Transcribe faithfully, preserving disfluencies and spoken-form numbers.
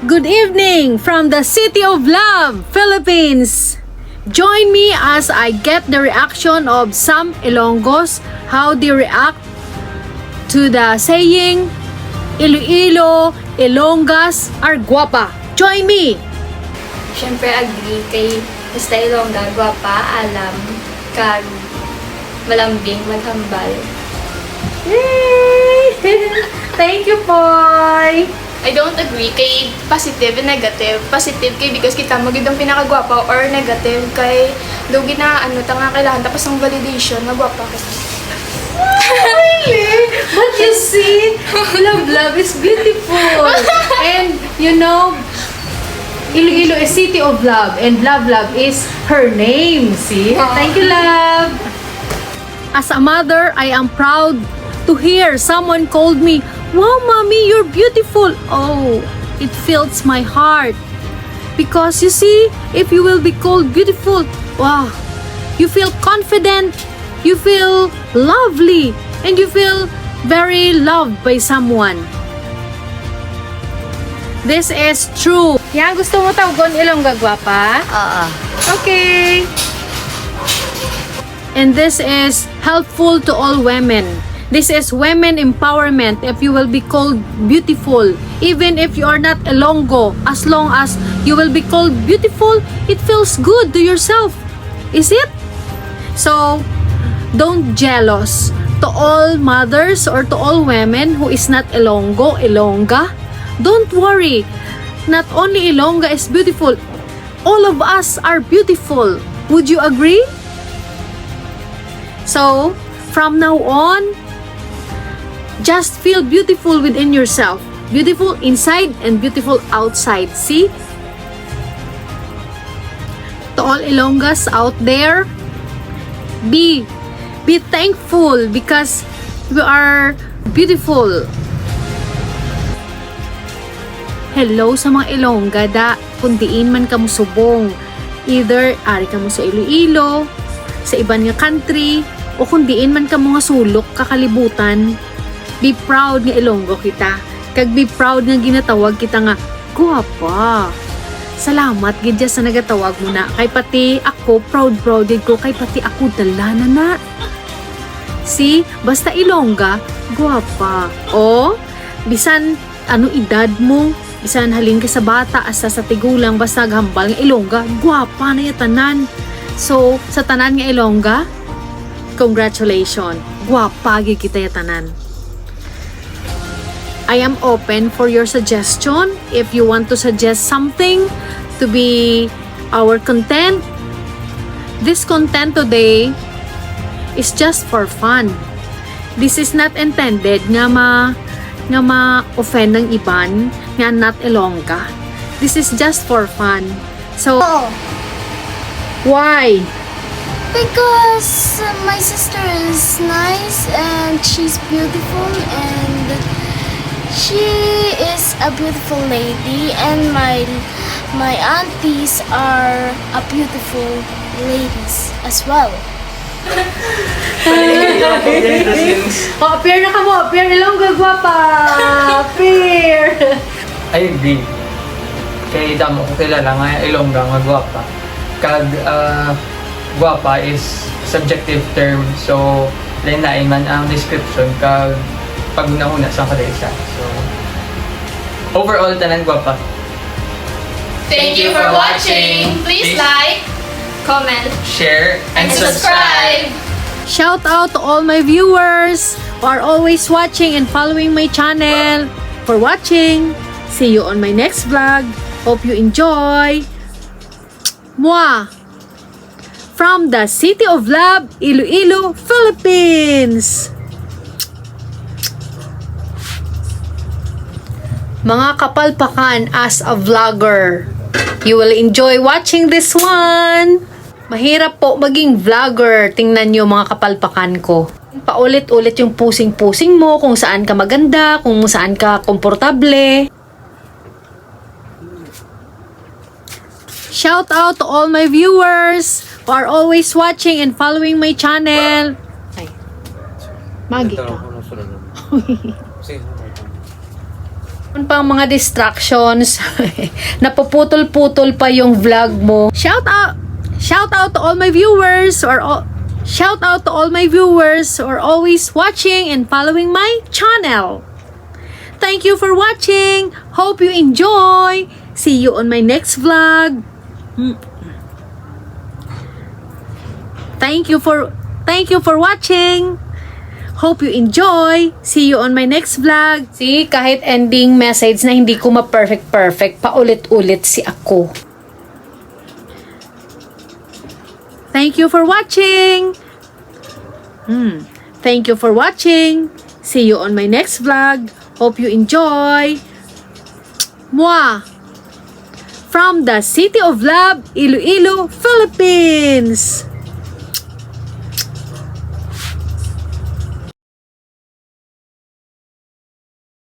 Good evening from the City of Love, Philippines. Join me as I get the reaction of some Ilonggos, how they react to the saying, "Iloilo, Ilonggas are guapa." Join me! Siyempre, agree kay basta Ilongga, gwapa, alam, kag malambing, maghambal. Yay! Thank you, Poy! I don't agree kay positive and negative. Positive kay because kita mo gid ang pinakagwapa, or negative kay daw gina ano ta nga kailangan tapos ang validation nga gwapa ka. Really? But you see, love, love is beautiful. And you know, Iloilo is city of love, and love, love is her name. See? Thank you, love. As a mother, I am proud to hear someone called me, "Wow, mommy, you're beautiful." Oh, it fills my heart. Because you see, if you will be called beautiful, wow, you feel confident, you feel lovely, and you feel very loved by someone. This is true. Yan, gusto mo tawgon Ilongga gwapa? Oo. Okay. And this is helpful to all women. This is women empowerment. If you will be called beautiful, even if you are not Ilonggo, as long as you will be called beautiful, it feels good to yourself. Is it? So, don't jealous. To all mothers or to all women who is not Ilonggo, Ilongga, don't worry. Not only Ilongga is beautiful, all of us are beautiful. Would you agree? So, from now on, just feel beautiful within yourself. Beautiful inside and beautiful outside. See? To all Ilonggas out there, be be thankful because you are beautiful. Hello sa mga Ilongga da, kung diin man kamo subong. Either ari kamo sa Iloilo, sa iban nga country, o kung diin man kamo nga sulok ka kalibutan, be proud nga Ilonggo kita. Kag be proud nga ginatawag kita nga guwapa. Salamat gid dya sa nagatawag mo na. Kay pati ako, proud proud gid ko. Kay pati ako dala na na. See, basta Ilongga, guwapa. O, bisan ano edad mo, bisan halin ka sa bata hasta sa tigulang, basta gahambal nga Ilongga, guwapa na ya tanan. So, sa tanan nga Ilongga, congratulations. Guwapa gid kita ya tanan. I am open for your suggestion. If you want to suggest something to be our content, this content today is just for fun. This is not intended nga ma nga ma-offend ng iban nga not Ilongga. This is just for fun. So, why? Because uh, my sister is nice and she's beautiful and she is a beautiful lady and my my aunties are a beautiful ladies as well. O, appear na kamo, appear Ilongga gwapa. Appear. I agree. Kay damo ko kilala nga Ilongga nga gwapa. Kag ah, gwapa is subjective term, so lain-lain man ang description kag paghunahuna sa kada isa. So overall, tanan gwapa. Thank you for watching. Please like, comment, Share and subscribe. Shout out to all my viewers who are always watching and following my channel. For watching. See you on my next vlog. Hope you enjoy. Mwah! From the City of Love, Iloilo, Philippines. Mga kapalpakan, as a vlogger, you will enjoy watching this one. Mahirap po maging vlogger. Tingnan nyo, mga kapalpakan ko. Paulit-ulit yung pusing-pusing mo kung saan ka maganda, kung saan ka komportable. Shout out to all my viewers who are always watching and following my channel. Ay, magi ka. pang mga distractions. Napuputol-putol pa yung vlog mo. Shout out, shout out to all my viewers or all, shout out to all my viewers who are always watching and following my channel. Thank you for watching. Hope you enjoy. See you on my next vlog. Hmm. Thank you for thank you for watching. Hope you enjoy. See you on my next vlog. See, kahit ending message na hindi ko ma-perfect perfect, paulit-ulit si ako. Thank you for watching. Hmm. Thank you for watching. See you on my next vlog. Hope you enjoy. Mwah! From the City of Love, Iloilo, Philippines.